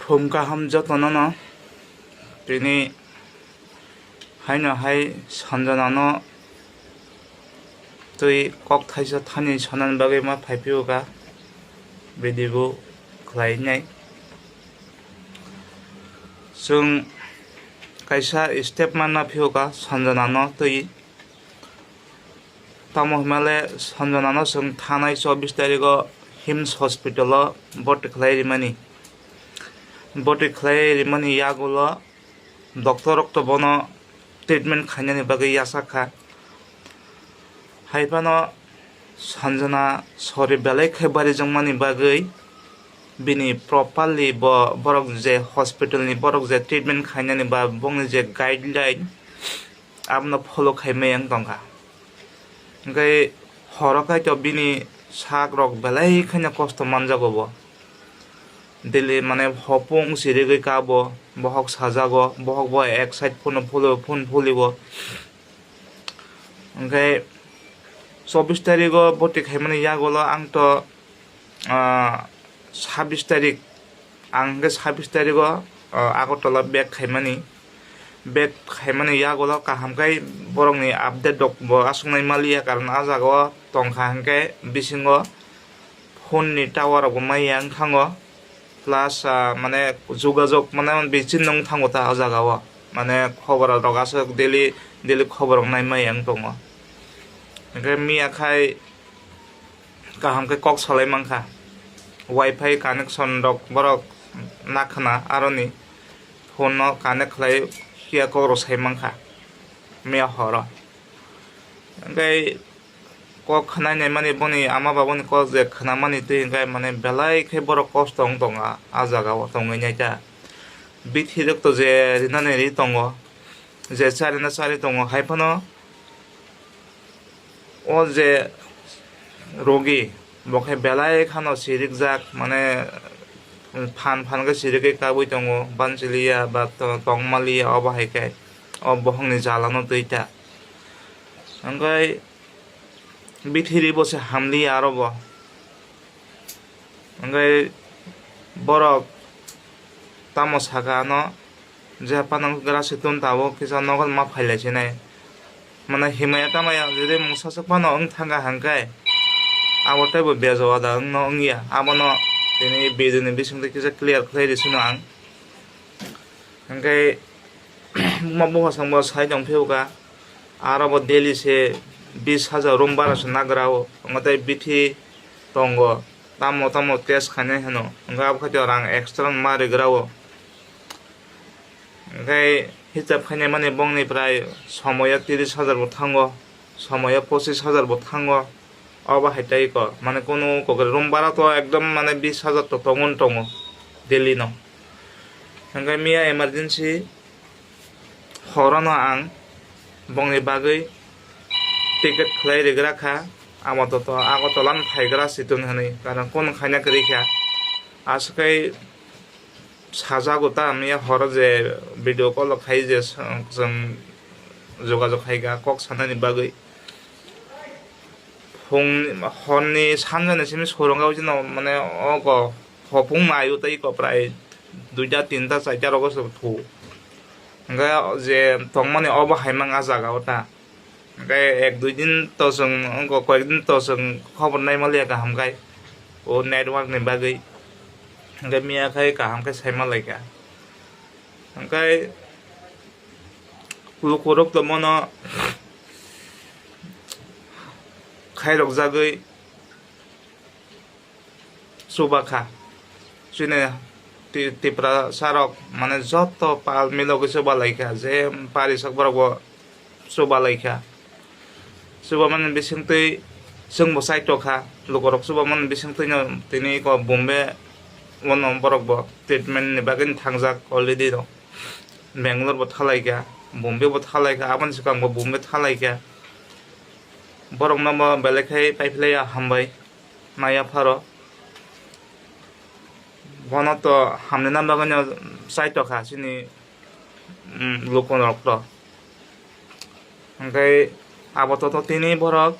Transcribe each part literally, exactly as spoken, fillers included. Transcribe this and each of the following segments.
Phung kaham jotono no, tini haino hai Sanjana no twi kok thaisa thani sanani bagwi ma phai phiyokha video khlainai. Chwng kaisa step manna phiyokha Sanjana no twi. Tamo hwnmale Sanjana no chwng thanai chobbish tarigo HIMS hospital o bhorti khlai rimani. Bhorti khlai rimani yagulo doctor rok to bono treatment khainani bagwi yachak kha. Hai phano Sanjana sori belai khe barijwkmani bagwi bini properly bo borok je hospital ni borok je treatment khainani ba bongni je guideline abono follow khaimaya wng tongkha. Hwnkhe horo kaitor bini sak rok belai kheno kosto manjago bo. Daily mane hopung sirigwi kabo, bohok sajago, bohok bo ek side phone phulio, phone phulio. Hwnkhe chobbish tarigo bhorti khaimani yagulo ang to, ah, sabbish tarik, ang hwnkhe sabbish tarigo, ah, Agartala back khaimani. Back khaimani yagulo kaham khe borokni update rok bo aswknai maliya, karon ah jagao tongkha hwnkhe bisingo phone ni tower rok bo maya wng thango, plus, ah, mane jogajog mane bichinno wng thango ta o jagao, mane khobor rok aswk daily daily khobor rok nai maya wng tongo. Hwnkhe miya khai kaham khe kok salai mankha, wifi connection rok borok nakhwna aroni phone no connect khlai phiya kok rok sai mankha miya horo. Hwnkhe kok khwnai naimani boni ama babani kok je khwnamani twi hwnkhe mane belai khe borok kosto wng tongo ah jagao tongwi naikha. Bithi rok to je rinani ri tongo, je charina chari tongo, hai phano o je rogi bo khe belai khano sirikjak, mane phan phan khe sirigwi kabui tongo, banchiliya ba to-, tongmaliya, obo hai khe o bohongni jalano twi ta. Hwnkhe bithiri bo se hamliya aro bo. Hwnkhe borok tamo saka ano je phano grasi tun tabuk kisa nogo ma phailai sinai. Mane himaya tamaya jodi mungsa swk phano wng thangkha hwnkhe abo teibo bejo wada wngno wngya. Abono tini video ni bisingtwi kisa clear khlai rw sino ang. Hwnkhe buma buphasongbo sai tong phiyokha, aro bo daily se bis hajar room bara se nagra o, wngkha tei bithi tongo, tamo tamo test khainai hwno, wngkha abo khaito rang extra ma rigra o. Hwnkhe hisab khainai mani bongni prai somoyo tiris hajar bo thango, somoyo pochis hajar bo thango. Obo hai tei kok, mane kunu kokre room bara to ekdom mane bis hajar to tongo, tongo daily no. Hwnkhe miya emergency horono ang bongni bagwi ticket khlai rigra kha, amo to, to Agartala no phaigra situng hwnwi, karon kunu khaina kwrwi kha. Aswk kai sajago ta, miya horo je video call khai je chwng jogajog khai kha kok sanani bagwi. Phung horni sanjani simi sorong o jino mane ogo hopung mayo tei ko prai duita tinta chaita rogo se thu. Hwnkhe je tongmani obo hai mang ah jaga o ta. Hwnkhe ek dui din to chwng wngkha, koyek din to chwng khobor nai maliya kaham khai o network ni bagwi. Hwnkhe miya khai kaham khe sai malaikha. Hwnkhe lukurok to mono khairok jagwi chuba kha. Chini Ti-, Tiprasa rok mane joto pal milogwi chuba lai kha, je pari sak borok bo chuba lai kha. Chuba mani bisingtwi chwng bo chai tokha, lukurok chuba mani bisingtwi no tini ko Bombay o no borok bo treatment ni bagwi thangjak already rok. Bangalore bo thalai kha, Bombay bo thalai kha, aboni swkang bo Bombay thalai kha. Borok no bo belai khai paiphlai ya hambai. Maya pharo bono to hamni na bagwi no chai tokha chini, um, lukurok to. Hwnkhe abo to, to tini borok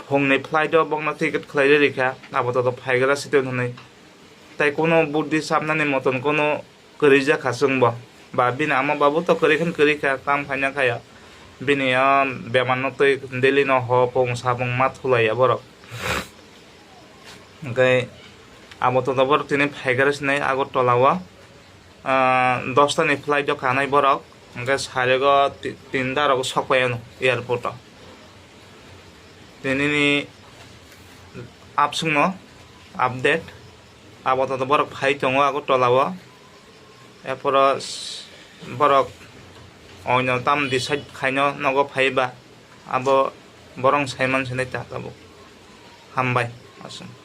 phungni flight o bokno ticket khlai rikha, abo to, to phaigra situng hwnwi. Tai kono buddhi sabnani moton kono kwrwi jakha chwngbo. Ba bini ama babu to kwrwi khan kwrwi kha, kam khaina khaya. Bini o bemar no twi daily no ho pung sapung ma thulaiya borok. Hwnkhe abo to borok tini phaikha sinai Agartala o, ah, dosta ni flight o kanai borok. Hwnkhe sarego ti-, tinta rok sokpai ano airport o. Tinini apsung no update. Abo to borok phai tongo Agartala o. Ephoro s-, borok oino tam decide khaino nogo phaiba abo borok saiman sinai ta tabuk. Hambai. Aswk.